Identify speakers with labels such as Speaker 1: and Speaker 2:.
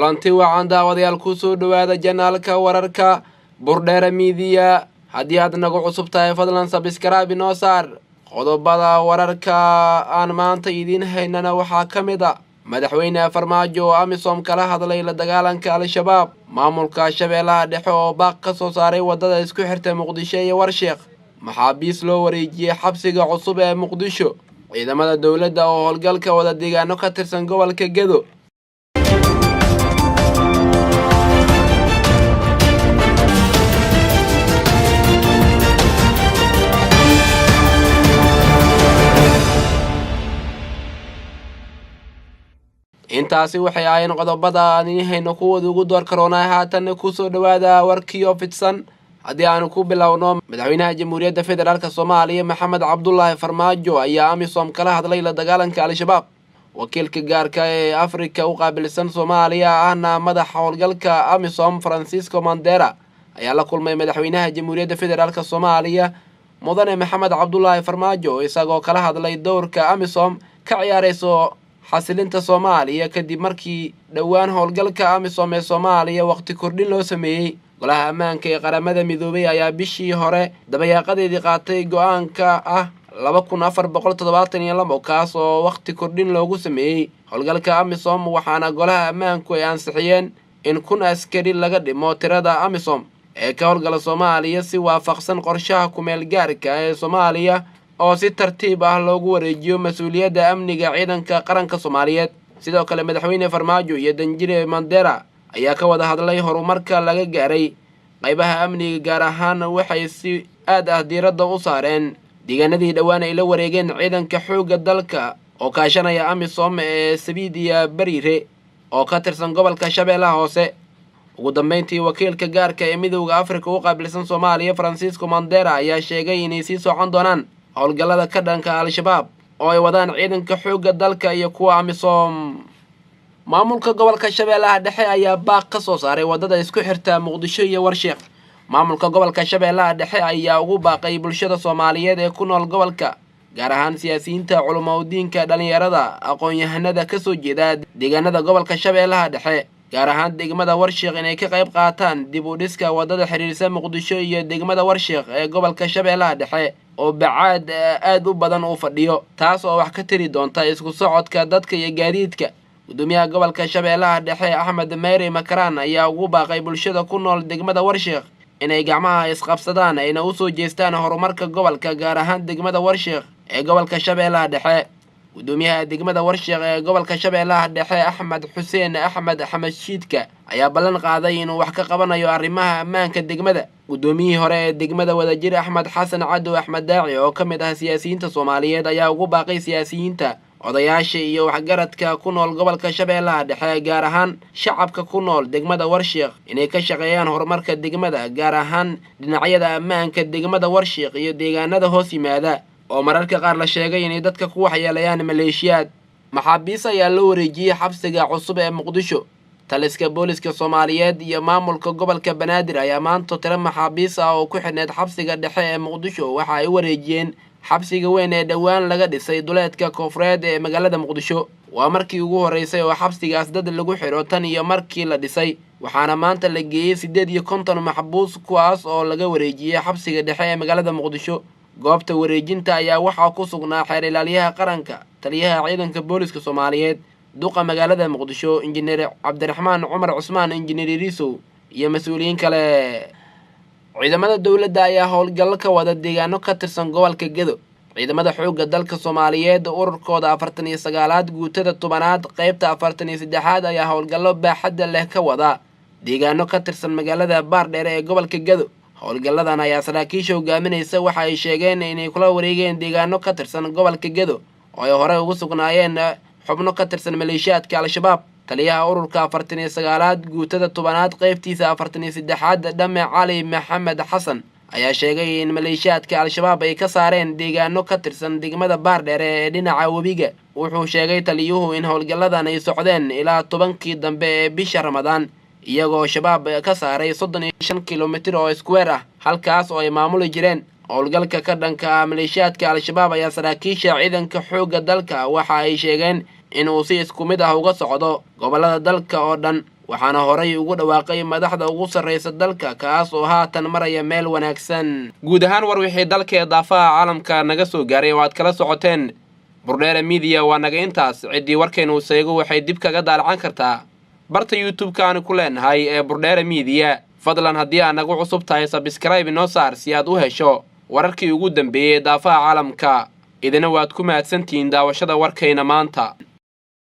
Speaker 1: Kulanti wacan daawadayaal, kusoo dhawaada janaalka wararka Burdheere Miidiya. Haddii aad nagu cusub tahay, fadlan subscribe inoo saar. Qodobada wararka aan maanta idiin haynana waxaa ka mid a Madaxweyne Farmaajo oo AMISOM kala hadlay la dagaalanka Al-Shabaab, maamulka Shabeellaha Dhexe oo baaq ka soo saaray waddada isku xirta Muqdisho iyo Warsheekh, maxaabiis loo wareejiyey xabsiga cusub ee Muqdisho, ciidamada dowladda oo howlgalka wada deegaano ka tirsan gobolka Gedo. Intaasi waxay ahayn qodobada aan idiin hayno kuwooda ugu door karoonaa. Haatanna kusoo dhawaada warkii oo fidsan. Haddii aanu ku bilowno, Madaxweynaha Jamhuuriyadda Federaalk Soomaaliya Maxamed Cabdulaahi Farmaajo ayaa AMISOM kala hadlay la dagaalanka Al-Shabaab. Wakiilka gaarka ee Afrika u qaabilsan Soomaaliya, ahna madaxa howlgalka AMISOM, Francisco Mandera, ayaa la kulmay Madaxweynaha Jamhuuriyadda Federaalk Soomaaliya Mudane Maxamed Cabdulaahi Farmaajo, isagoo kala hadlay dowrka AMISOM ka ciyaareyso xasilinta Soomaaliya kadib markii dhowaan howlgalka AMISOM ee Soomaaliya waqti kordhin loo sameeyey. Golaha Ammaanka ee Qaramada Midoobay ayaa bishii hore dabayaaqadeedii qaatay go-aanka ah 2472, kaas oo waqti kordhin loogu sameeyey howlgalka AMISOM, waxaana Golaha Ammaanku ay ansixiyeen in 1000 askari laga dhimo tirada AMISOM ee ka howlgala Soomaaliya, si waafaqsan qorshaha kumeel gaarka ee Soomaaliya oo si tartiib ah loogu wareejiyo mas-uuliyadda amniga ciidanka qaranka Soomaaliyeed. Sidoo kale, Madaxweyne Farmaajo iyo Danjire Mandera ayaa ka wada hadlay horumarka laga gaaray qaybaha amniga, gaar ahaan waxay si aad ah diiradda u saareen deegaanadii dhowaan ay la wareegeen ciidanka xoogga dalka oo kaashanaya AMISOM ee Sabiidiya Bariire oo ka tirsan gobolka Shabeellaha Hoose. Ugu dambeyntii, wakiilka gaarka ee Midowda Afrika u qaabilsan Soomaaliya, Francisco Mandera, ayaa sheegay inay sii socon doonaan howlgallada ka dhanka Al-Shabaab oo ay wadaan ciidanka xoogga dalka iyo kuwa AMISOM. Maamulka gobolka Shabeellaha Dhexe ayaa baaq ka soo saaray waddada isku xirta Muqdisho iyo Warsheekh. Maamulka gobolka Shabeellaha Dhexe ayaa ugu baaqay bulshada Soomaaliyeed ee ku nool gobolka, gaar ahaan siyaasiyiinta, culamo-udiinka, dhalinyarada, aqoon-yahanada kasoo jeeda deegaanada gobolka Shabeellaha Dhexe, gaar ahaan degmada Warsheekh, inay ka qayb qaataan dib u dhiska waddada xiriirsa Muqdisho iyo degmada Warsheekh ee gobolka Shabeellaha Dhexe oo bacaad aada u badan uu fadhiyo, taas oo wax ka tari doonta isku socodka dadka iyo gaadiidka. Gudoomiyaha gobolka Shabeellaha Dhexe Axmed Meyri Makaraan ayaa ugu baaqay bulshada ku nool degmada Warsheekh inay gacmaha isqabsadaan ayna usoo jeestaan horumarka gobolka, gaar ahaan degmada Warsheekh ee gobolka Shabeellaha Dhexe. Gudoomiyaha degmada Warsheekh ee gobolka Shabeellaha Dhexe Axmed Xuseen Axmed Axmed Shiidka ayaa ballan qaaday inuu wax ka qabanayo arrimaha ammaanka degmada. Gudoomiyihii hore ee degmada Wadajir Axmed Xasan Cadow Axmed Daaci oo ka mid ah siyaasiyiinta Soomaaliyeed ayaa ugu baaqay siyaasiyiinta, odayaasha iyo waxgaradka ku nool gobolka Shabeellaha Dhexe, gaar ahaan shacabka ku nool degmada Warsheekh, inay ka shaqeeyaan horumarka degmada, gaar ahaan dhinacyada ammaanka degmada Warsheekh iyo deegaanada hoos yimaada oo mararka qaar la sheegay inay dadka ku waxyeelayaan maleeshiyaad. Maxaabiis ayaa loo wareejiyey xabsiga cusub ee Muqdisho. Taliska booliska Soomaaliyeed iyo maamulka gobolka Banaadir ayaa maanta tiro maxaabiis ah oo ku xidhneyd xabsiga dhexe ee Muqdisho waxa ay u wareejiyeen xabsiga weyn ee dhowaan laga dhisay duleedka koonfureed ee magaalada Muqdisho. Waa markii ugu horreysay oo xabsigaas dad lagu xidho tan iyo markii la dhisay, waxaana maanta la geeyey 58 maxbuus, kuwaas oo laga wareejiyey xabsiga dhexe ee magaalada Muqdisho. Goobta wareejinta ayaa waxaa ku sugnaa xeer ilaalyaha qaranka, taliyaha ciidanka booliska Soomaaliyeed, duqa magaalada Muqdisho Injineer Cabdiraxmaan Cumar Cusmaan Injineer Irisow iyo mas-uuliyiin kale. Ciidamada dowladda ayaa howlgallo ka wada deegaano ka tirsan gobolka Gedo. Ciidamada xoogga dalka Soomaaliyeed ururkooda 49aad, guutada 10aad, qeybta 43aad ayaa howlgallo baaxadda leh ka wada deegaano ka tirsan magaalada Baardheer ee gobolka Gedo. Howlgalladan ayaa saraakiisha hogaaminaysa waxa ay sheegeen inay kula wareegeen deegaano ka tirsan gobolka Gedo oo ay horey ugu sugnaayeen xubno ka tirsan maleeshiyaadka Al-Shabaab. Taliyaha ururka 49aad, guutada 10aad, qeybtiisa 43aad, Dhame Cali Maxamed Xasan, ayaa sheegay in maleeshiyaadka Al-Shabaab ay ka saareen deegaano ka tirsan degmada Baardheere ee dhinaca webiga. Wuxuu sheegay taliyuhu in howlgalladan ay socdeen ilaa 10kii dambe ee bisha Ramadaan, iyagoo Shabaab ka saaray 35 kilomitir oo square ah halkaas oo ay maamuli jireen. Howlgalka ka dhanka ah maleeshiyaadka Al-Shabaab ayaa saraakiisha ciidanka xoogga dalka waxa ay sheegeen inuu si isku mid ah uga socdo gobollada dalka oo dhan. Waxaana horay ugu dhawaaqay madaxda ugu sarraysa dalka, kaas oo haatan maraya meel wanaagsan. Guud ahaan war wixii dalka ee daafaha caalamka naga soo gaaray oo aad kala socoteen Burdheere Midiya waa naga intaas. Ciddii warkaynu seego waxay dib kaga daalacan kartaa barta YouTube-ka aanu ku leenahay ee Burdheere Midiya. Fadlan haddii aad nagu cusub tahay, sabskraibe inoo saar si aad u hesho wararkii ugu dambeeyey ee daafaha caalamka. Idina waad ku mahadsantihiin daawashada warkayna maanta.